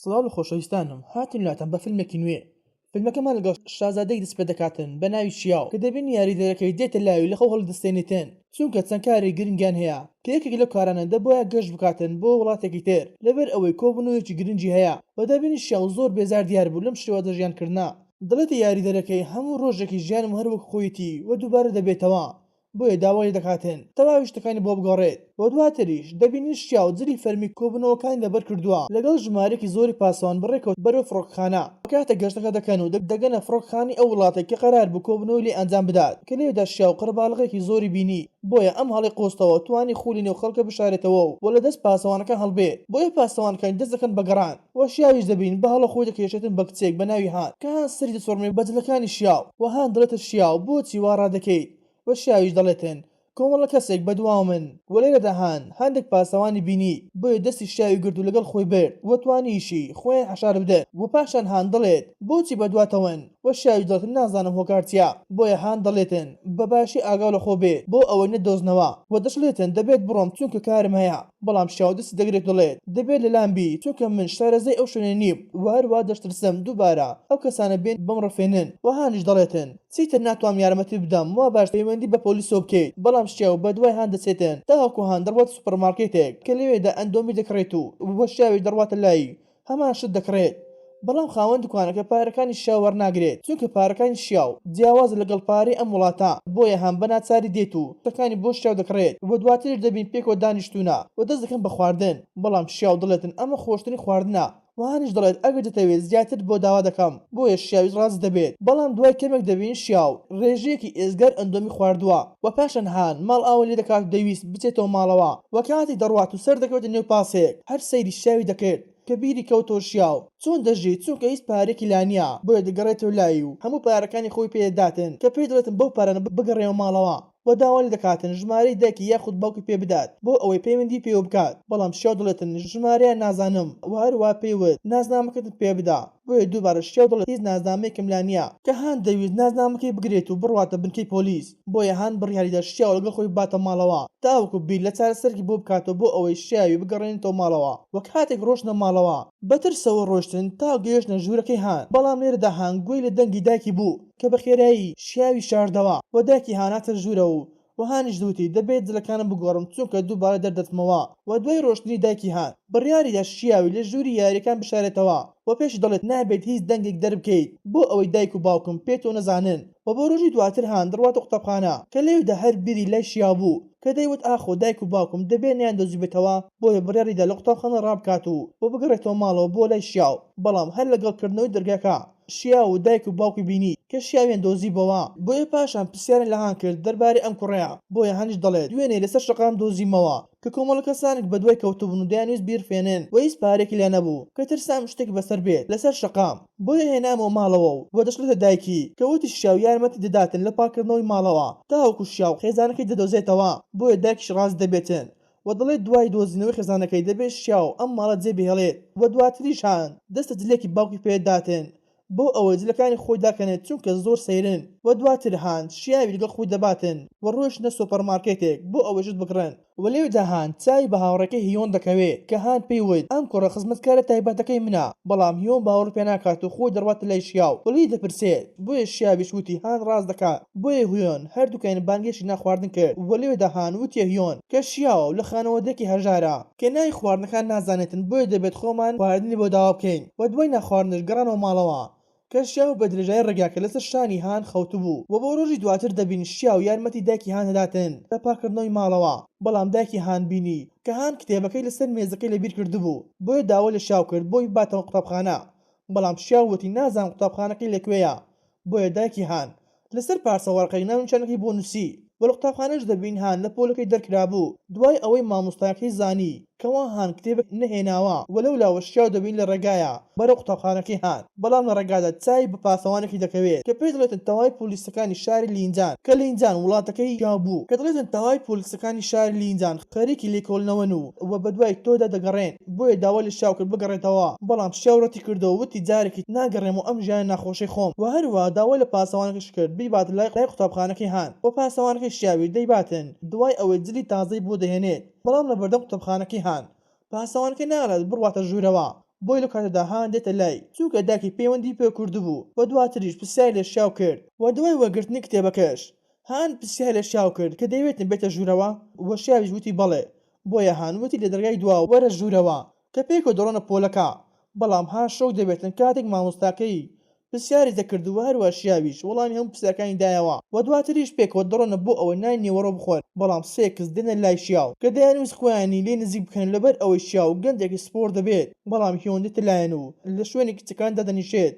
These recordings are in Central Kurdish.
سڵاو لە خۆشەویستانم هاتین لاتان بە فیلمێکی نوێ فیلمەکەمان لەگەڵ شازادەیەک دەست پێدەکاتن بە ناوی شیاو کە دەبینی یاریدەرەکەی دێتە لای و لە خەو هەڵیدەستێنیتن چونکە چەند کاری گرنگیان هەیە کە یەکێک لەو کارانە دەبوایە گەشت بکاتن بۆ وڵاتێکی تر لەبەر ئەوەی کۆبونەوەیەکی گرنگی هەیە و دەبینی شیاو زۆر بێزار دیار بوو لەم شێوازە ژیان کردنە دەڵێتە یاریدەرەکەی هەموو ڕۆژێکی ژیانم هەر وەک خۆیەتی و دووبارە دەبێتەوە بۆیە داوای لێدەکاتن تەواوی شتەکانی بۆ بگۆڕێت و دواتریش دەبینین شیاو جلی فەرمی کۆبوونەوەکانی لەبەر کردووە لەگەڵ ژمارەیەکی زۆری پاسەوان بەڕێکەوت بەرەو فڕۆکەخانە. کاتێک گەشتەکە دەکەن و دەگەنە فڕۆکەخانەی ئەو وڵاتەی کە قەرار بوو کۆبوونەوەی لێ ئەنجام بدات کە لەوێدا شیاو قەرەباڵغێکی زۆری بینی بۆیە ئەم هەڵەی قۆستەوە توانی خۆی لەنێو خەڵکە بشارێتەوە و لە دەست پاسەوانەکان هەڵبێت بۆیە پاسەوانەکانی دەست دەکەن بە گەڕان و شیاویش دەبین بە هەڵە خۆی دەکێشێتن بە کچێک بە ناوی هان کە هان سەری دەسوڕمێ بە جلەکانی شیاو و هان دەڵێتە شیاو بۆچی وا ڕادەکەیت و شیاویش دەڵێتن کۆمەڵە کەسێک بەدواومن و لێرەدا هان هەندێک پاسەوانی بینی بۆیە دەستی شیاوی گرت و لەگەڵ خۆی برد و توانیشی خۆیان حەشار بدەن و پاشان هان دەڵێت بۆچی بەدواتەوەن و شیاویش دەڵێتن نازانم هۆکار چیە بۆیە هان دەڵێتن بە باشی ئاگاو لە خۆ بێ بۆ ئەوەی نەتدۆزنەوە و دەشڵێتن دەبێت بڕۆم چونکە کارم هەیە بەڵام شیاو دەستی دەگرێت و دەڵێت دەبێت لەلام بی چونکە من شارەزای ئەو شوێنە نیم و هەروا دەشترسم دووبارە ئەو کەسانە بێن بمڕفێنن و هانیش دەڵێتن چیتر ناتوانم یارمەتیت بدەم وا باشترە پەیوەندی بە پۆلیسەوە بکەیت بەڵام شیاو بەدوای هان دەچێتن تاوەکو هان دەڕواتە سوپەرمارکێتێک کە لەوێدا ئەندۆمی دەکڕێت و وە شیاویش دەڕواتە لای هەمان شت دەکڕێت بەڵام خاوەن دوکانەکە پارەکانی شیاو وەرناگرێت چونکە پارەکانی شیاو جیاوازە لەگەڵ پارەی ئەم وڵاتە بۆیە هان بەناچاری دێت و شتەکانی بۆ شیاو دەکڕێت و دواتریش دەبین پێکەوە دانیشتوونە و دەست دەکەن بە خواردن بەڵام شیاو دەڵێتن ئەمە خۆشترین خواردنە و هانیش دەڵێت ئەگەر دەتەوێت زیاترت بۆ داوا دەکەم بۆیە شیاویش ڕازی دەبێت بەڵام دوای کەمێک دەبینین شیاو ڕێژەیەکی ئێجگار ئەندۆمی خواردووە و پاشان هان ماڵئاوای لێ دەکات و دەیویست بچێتەوە ماڵەوە و کاتێک دەڕوات و سەردەکەوێتە نێو پاسێک هەر سەیری شیاوی دەکرد کە بیری کەوتەوە شیاو چۆن دەژی چونکە هیچ پارەیەکی لا نیە بۆیە دەگەڕێتەوە لای و هەموو پارەکانی خۆی پێ دەداتن کە پێی دەڵێتن بەو پارانە بگەڕێوە ماڵەوە و داوا لێ دەکاتن ژمارەی دایکی یاخود باوکی پێ بدات بۆ ئەوەی پەیوەندی پێوە بکات بەڵام شیاو دەڵێتن ژمارەیان نازانم و هەروا پێی وت نازنامەکەتت پێ بدە بۆیە دووبارە شیاو دەڵێت هیچ نازنامەیەکم لا نیە. کە هان دەیویست نازنامەکەی بگرێت و بڕواتە بنکەی پۆلیس بۆیە هان بڕیاریدا شیاو لەگەڵ خۆی بباتە ماڵەوە تاوەکو بیر لە چارەسەرێکی بۆ بکاتەوە بۆ ئەوەی شیاوی بگەڕێنێتەوە ماڵەوە و کاتێک ڕۆشتنە ماڵەوە بە ترسەوە ڕۆشتن تا گەیشتنە ژوورەکەی هان بەڵام لێرەدا هان گوێی لە دەنگی دایکی بوو کە بە خێرایی شیاوی شاردەوە و دایکی هان هاتە ژوورەوە و هانیش وتی دەبێت جلەکانم بگۆڕم چونکە دووبارە دەردەچمەوە و دوای ڕۆشتنی دایکی هان بڕیاریدا شیاوی لە ژووری یاریەکان بشارێتەوە و پێشی دەڵێت نابێت هیچ دەنگێک دەربکەیت بۆ ئەوەی دایک و باوکم پێتەوە نەزانن و بۆ ڕۆژی دواتر هان دەڕواتە قوتابخانە کە لەوێدا هەر بیری لای شیاو بوو کە دەیوت ئاخۆ دایک و باوکم دەبێت نەیاندۆزیبێتەوە بۆیە بڕیاریدا لە قوتابخانە ڕابکات و و بگەڕێتەوە ماڵەوە بۆ لای شیاو بەڵام هەر لەگەڵ کردنەوەی دەرگاکە شیاو و دایک و باوکی بینی کە شیاویان دۆزیبۆوە، بۆیە پاشان پرسیاریان لە هان کرد دەربارەی ئەم کوڕەیە، بۆیە هانیش دەڵێت دوێنێ لەسەر شەقام دۆزیمەوە کە کۆمەڵە کەسانێک بەدوای کەوتبوون و دەیانویست بیڕفێنن و هیچ پارەیەکی لا نەبوو کە ترسام شتێک بەسەر بێت لەسەر شەقام بۆیە هێنامەوە ماڵەوە و دەشڵێتە دایکی کە وتی شیاو یارمەتی دەداتن لە پاککردنەوەی ماڵەوە تاوەکو شیاو خێزانەکەی دەدۆزێتەوە بۆیە دایکیش ڕازی دەبێتن و دەڵێت دوای دۆزینەوەی خێزانەکەی دەبێت شیاو ئەم ماڵە جێ بهێڵێت و دواتریش هان دەستە جلێکی باوکی پێ داتن بۆ ئەوەی جلەکانی خۆی داکەنێت چونکە زۆر سەیرن و دواتر هان شیاوی لەگەڵ خۆی دەباتن و ڕۆیشتنە سۆپەرمارکێتێک بۆ ئەوەی شت بکڕن و لەوێدا هان چاوی بە هاوڕێکەی هیۆن دەکەوێت کە هان پێی وت ئەم کوڕە خزمەتکارە تایبەتەکەی منە بەڵام هیۆن باوەڕی پێ ناکات و خۆی دەڕواتە لای شیاو و لێی دەپرسێت بۆیە شیاویش وتی هان ڕاست دەکات بۆیە هیۆن هەردووکیانی بانگهێشتی نان خواردن کرد و لەوێدا هان وتیە هیۆن کە شیاوە و لە خانەوادەیەکی هەژارە کە ناوی خواردنەکان نازانێتن بۆیە دەبێت خۆمان خواردنی بۆ داوا بکەین و دوای نان خواردنش گەڕانەوە ماڵەوە کە شیاو بە درێژایی ڕێگاکە لەسەر شانی هان خەوتبوو و بۆ ڕۆژی دواتر دەبینی شیاو یارمەتی دایکی هان دەداتن لە پاککردنەوەی ماڵەوە بەڵام دایکی هان بینی کە هان کتێبەکەی لەسەر مێزەکەی لەبیر کردبوو بۆیە داوای لە شیاو کرد بۆی بباتەوە قوتابخانە بەڵام شیاو وتی نازانم قوتابخانەکەی لەکوێیە بۆیە دایکی هان لەسەر پارچە وەرەقێک ناونیشانەکەی بۆ نووسی و لە قوتابخانەش دەبین هان لە پۆلەکەی دەرکرابوو دوای ئەوەی مامۆستاکەی زانی کەوا هان کتێبێک نەهێناوە و لەولاوە شیاو دەبین لە ڕێگایە بەرەو قوتابخانەکەی هان بەڵام لە ڕێگادا چاوی بە پاسەوانێکی دەکەوێت کە پێی دەڵێتن تەواوی پۆلیسەکانی شاری لینجان کە لینجان وڵاتەکەی شیاو بوو کە دەڵێتن تەواوی پۆلیسەکانی شاری لینجان خەریکی لێکۆڵینەوەن و و بەدوای تۆدا دەگەڕێن بۆیە داوای لە شیاو کرد بگەڕێتەوە بەڵام شیاو ڕەتی کردەوە وتی جارێکی تر ناگەڕێمەوە ئەم ژیانە ناخۆشەی خۆم وە هەروەها داوای لە پاسەوانەکەش کرد بیبات لای قوتابخانەکەی هان وە پاسەوانەکەی شیاویش دەیباتن دوای ئەوەی جلی تازەی بۆ دەهێنێت بەڵام لەبەردەم قوتابخانەکەی هان پاسەوانەکەی ناڵێت بڕواتە ژوورەوە. بۆیە لەو کاتەدا هان دێتە لای چونکە دایکی پەیوەندی پێ کردبوو و دواتریش پرسیاری لە شیاو کرد و دوای وەرگرتنی کتێبەکەش هان پرسیاری لە شیاو کرد کە دەیەوێتن بێتە ژوورەوە و شیاویش وتی بەڵێ بۆیە هان وتی لە دەرگای دواوە وەرە ژوورەوە کە پێکەوە دەڕۆنە پۆلەکە بەڵام هان شۆک دەبێتن کاتێک مامۆستاکەی پرسیاری دەکرد و هەروا شیاویش وەڵامی هەموو پرسیارەکانی دایەوە و دواتریش پێکەوە دەڕۆنە بۆ ئەوەی نانی نیوەڕۆ بخۆن بەڵام سێ کچ دێنە لای شیاو کە دەیانویست خۆیانی لێ نزیک بکەن لەبەر ئەوەی شیاو گەنجێکی سپۆڕ دەبێت بەڵام هیۆن دێتە لایان و لە شوێنی کچەکان دادەنیشێت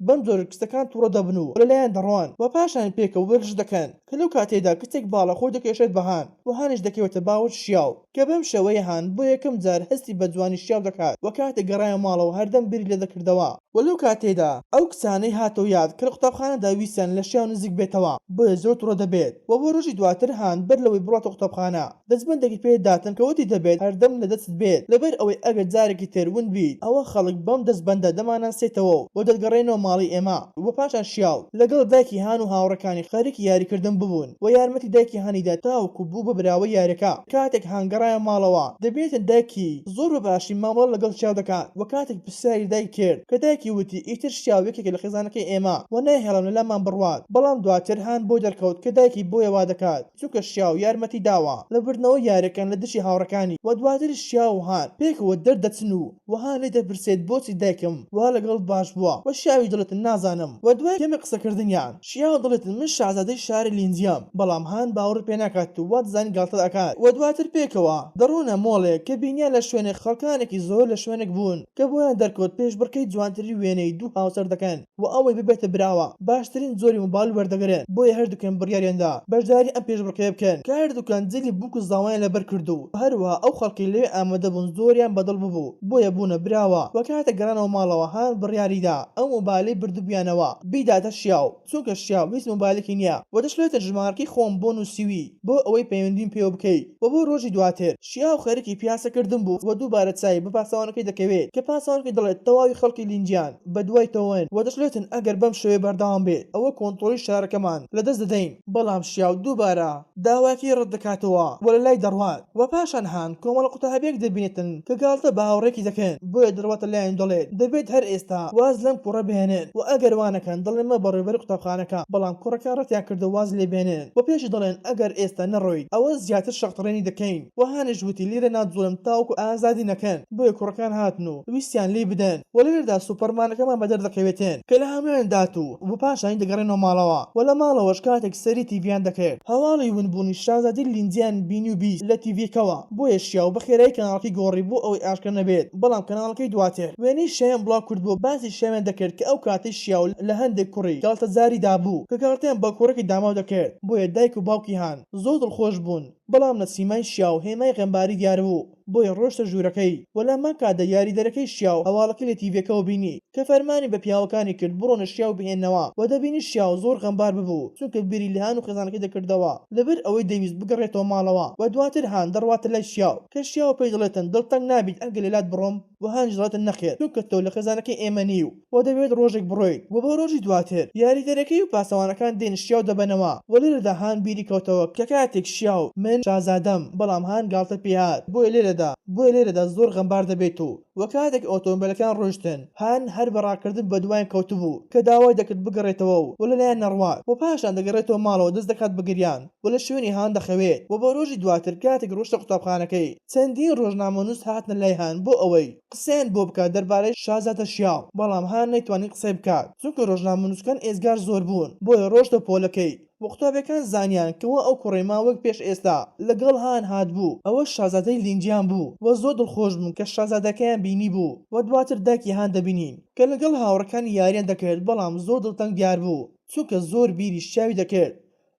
بەم جۆرە کچەکان توڕە دەبن و لەلایان دەڕۆن و پاشان پێکەوە وەرزش دەکەن کە لەو کاتەیدا کچێک باڵا خۆی دەکێشێت بە هان و هانیش دەکەوێتە باوەش شیاو کە بەم شێوەیە هان بۆ یەکەم جار هەستی بە جوانی شیاو دەکات و کاتێک گەڕایە ماڵەوە هەردەم بیری لێ دەکردەوە. و لەو کاتەیدا ئەو کچانەی هاتەوە یاد کە لە قوتابخانەدا ویستیان لە شیاو نزیک بێتەوە بۆیە زۆر توڕە دەبێت و بۆ ڕۆژی دواتر هان بەر لەوەی بڕواتە قوتابخانە دەستبەندێکی پێ داتن کە وتی دەبێت هەردەم لە دەستت بێت لەبەر ئەوەی ئەگەر جارێکی تر ون بیت ئەوە خەڵک بەم دەستبەندە دەمانناسێتەوە و دەتگەڕێنەوە ماڵی ئێمە و پاشان شیاو لەگەڵ دایکی هان و هاوڕێکانی خەریکی یاریکردن ببوون و یارمەتی دایکی هانی دا تاوەکو بوو بە براوەی یاریەکە کاتێک هان گەڕایە ماڵەوە دەبینێتن دایکی زۆر بە باشی مامەڵە لەگەڵ شیاو دەکات و کاتێک پرسیاری دایکی کرد کە دایکی وتی ئیتر شیاو یەکێکە لە خێزانەکەی ئێمە و ناهێڵم لەلامان بڕوات بەڵام دواتر هان بۆی دەرکەوت کە دایکی بۆیە وادەکات چونکە شیاو یارمەتی داوە لە بردنەوەی یاریەکان لە دژی هاوڕێکانی و دواتریش شیاو و هان پێکەوە دەردەچن و و هان لێی دەپرسێت بۆچی دایکم وا لەگەڵت باش بووە و شیاویش دەڵێتن نازانم و دوای کەمێک قسەکردنیان شیاو دەڵێتن من شازادەی شاری لینجیام بەڵام هان باوەڕی پێ ناکات و وادەزانی گاڵتە ئەکات و دواتر پێکەوە دەڕۆنە مۆڵێک کە بینیان لە شوێنێک خەڵکانێکی زۆر لە شوێنێک بوون کە بۆیان دەرکەوت پێشبڕکێی جوانترین وێنەی دوو هاوسەر دەکەن. و ئەوەی ببێتە براوە باشترین جۆری مۆبایل وەردەگرن، بۆیە هەردووکیان بڕیاریاندا بەشداری ئەم پێشبڕکێیە بکەن کە هەردووکیان جلی بووک و زاوایان لەبەر کرد و هەروەها ئەو خەڵکەی لەوێ ئامادە بوون زۆریان بەدڵ ببوو بۆیە بوونە براوە و کاتێک گەڕانەوە ماڵەوە هان بڕیاریدا ئەو مۆبایلەی بردبوویانەوە بیداتە شیاو چونکە شیاو هیچ مۆبایلێکی نییە و دەشڵێتن ژمارەکەی خۆم بۆ نووسیوی بۆ ئەوەی پەیوەندیم پێوە بکەی و بۆ ڕۆژی دواتر شیاو خەریکی پیاسەکردن بوو و دووبارە چاوی بە پاسەوانەکەی دەکەوێت کە پاسەوانەکەی دەڵێت تەواوی خەڵکی لینجیان بەدوای تۆوەن و دەشڵێتن ئەگەر بەم شێوەیە بەردەوام بێت ئەوە کۆنتڕۆڵی شارەکەمان لەدەست دەدەین. بەڵام شیاو دووبارە داواکەی ڕەتدەکاتەوە و لەلای دەڕوات و پاشان هان کۆمەڵە قوتابیەک دەبینێتن کە گاڵتە بە هاوڕێکی دەکەن بۆیە دەڕواتە لایان و دەڵێت دەبێت هەر ئێستا واز لەم کوڕە بهێنن و ئەگەر وانەکەن دەڵێمە بەڕێوبەری قوتابخانەکە بەڵام کوڕەکان ڕەتیان کردەوە واز لێبێنن و پێشی دەڵێن ئەگەر ئێستا نەڕۆیت ئەوە زیاتر شەقتڕێنی دەکەین و هانیش وتی لێرە ناجوڵێم تاوەکو ئازادی نەکەن بۆیە کوڕەکان هاتن و ویستیان لێی بدەن و لێرەدا سوپەرمانەکەمان بەدەر دەکەوێتن کە لە هەموویان دات و و پاشانی دەگەڕێنەوە ماڵەوە و لە ماڵەوەش کاتێک سەیری تیڤیان دەکرد هەواڵی ونبوونی شازادەی لینجیان بینی و 20 لە تیڤیەکەوە بۆیە شیاو بە خێرایی کەناڵەکەی گۆڕی بۆ ئەوەی ئاشکرا نەبێت بەڵام کەناڵەکەی دواتر وێنەی شیاویان بڵاو کردبووە باسی شیاویان دەکرد کە ئەو کاتەی شیاو لە هەندێک کوڕی گاڵتەجاری دابوو کە گاڵتەیان بە کوڕێکی داماو دەکرد بۆیە دایک و باوکی هان زۆر دڵخۆش بوون بەڵام لە سیمای شیاو هێمای غەمباری دیار بوو بۆیە ڕۆشتە ژوورەکەی و لەهەمان کاتدا یاریدەرەکەی شیاو هەواڵەکەی لە تیڤیەکەوە بینی کە فەرمانی بە پیاوەکانی کرد بڕۆنە شیاو بهێننەوە و دەبینی شیاو زۆر غەمبار ببوو چونکە بیری لە هان و خێزانەکەی دەکردەوە لەبەر ئەوەی دەیویست بگەڕێتەوە ماڵەوە و دواتر هان دەڕواتە لای شیاو کە شیاو پێی دەڵێتن دڵتەنگ نابیت ئەگەر لەلات بڕۆم؟ و هانیش دەڵێتن نەخێر چونکە تۆ لە خێزانەکەی ئێمە نی و دەبێت ڕۆژێک بڕۆیت و بۆ ڕۆژی دواتر یاریدەرەکەی و پاسەوانەکان دێن شیاو دەبەنەوە و لێرەدا هان بیری کەوتەوە کە کاتێک شیاو من شازادەم بەڵام هان گاڵتە پێی هات بۆیە لێرەدا بۆیە لێرەدا زۆر غەمبار دەبێت و و کاتێک ئۆتۆمبێلەکان ڕۆیشتن هان هەر بە ڕاکردن بەدوایان کەوتبوو کە داوای دەکرد بگەڕێتەوە و لەلایان نەڕوات و پاشان دەگەڕێتەوە ماڵەوە دەست دەکات بە گریان و لە شوێنی هان دەخەوێت و بۆ ڕۆژی دواتر کاتێک ڕۆشتە قوتابخانەکەی چەندین ڕۆژنامەنووس هاتنە لای هان بۆ ئەوەی قسەیان بۆ بکات دەربارەی شازادە شیاو، بەڵام هان نەیتوانی قسەی بکات چونکە ڕۆژنامەنووسەکان ئێجگار زۆر بوون، بۆیە ڕۆشتە پۆلەکەی و قوتابیەکان زانیان کەوا ئەو کوڕەی ماوەیەک پێش ئێستا لەگەڵ هان هاتبوو ئەوە شازادەی لینجیان بوو و زۆر دڵخۆش بوون کە شازادەکەیان بینیبوو و دواتر دایکی هان دەبینین کە لەگەڵ هاوڕێکانی یاریان دەکرد بەڵام زۆر دڵتەنگ دیار بوو چونکە زۆر بیری شیاوی دەکرد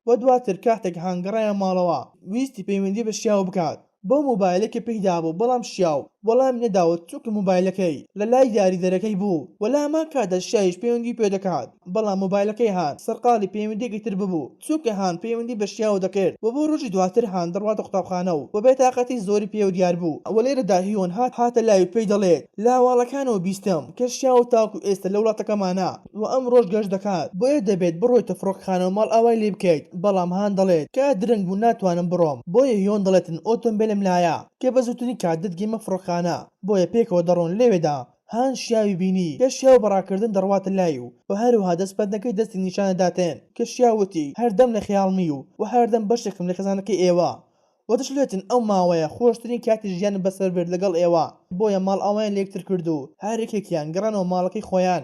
و دواتر کاتێک هان گەڕایە ماڵەوە ویستی پەیوەندی بە شیاو بکات بەو مۆبایلەی کە پێی دابوو بەڵام شیاو وەڵامی نەداوە چونکە مۆبایلەکەی لە لای یاریدەرەکەی بوو و لە هەمان کاتدا شیاویش پەیوەندی پێ دەکات بەڵام مۆبایلەکەی هان سەرقاڵی پەیوەندیەکی تر ببوو چونکە هان پەیوەندی بە شیاو دەکرد و بۆ ڕۆژی دواتر هان دەڕواتە قوتابخانە و بێتاقەتی زۆری پێوە دیار بوو و لێرەدا هیۆن هات هاتە لای و پێی دەڵێت لە هەواڵەکانەوە بیستم کە شیاو تاکو ئێستا لە وڵاتەکەمانە و ئەمڕۆش گەشت دەکات بۆیە دەبێت بڕۆیتە فڕۆکەخانە و ماڵئاوای لێ بکەیت بەڵام هان دەڵێت کات درەنگ بوو ناتوانم بڕۆم بۆیە هیۆن دەڵێتن ئۆتۆمبێلم لایە کە بە زووترین کات دەتگەیمە فڕۆکخانە بۆیە پێکەوە دەڕۆن لەوێدا. هان شیاوی بینی کە شیاو بە ڕاکردن دەڕواتە لای و وە هەروەها دەستبەندەکەی دەستی نیشان دەداتن کە شیاو وتی هەردەم لە خەیاڵمی و وە هەردەم بەشێکم لە خێزانەکەی ئێوە وە دەشڵێتن ئەو ماوەیە خۆشترین کاتی ژیانم بەسەر برد لەگەڵ ئێوە بۆیە ماڵئاوایان لەیەکتر کرد و هەر یەکێکیان گەڕانەوە ماڵەکەی خۆیان.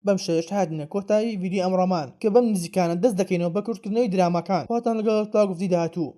بەم شێوەیەش هاتینە کۆتایی ڤیدیۆی ئەمڕۆمان کە بەم نزیکانە دەست دەکەینەوە بە کورتکردنەوەی دراماکان خواتان لەگەڵ تا گفتی داهاتوو.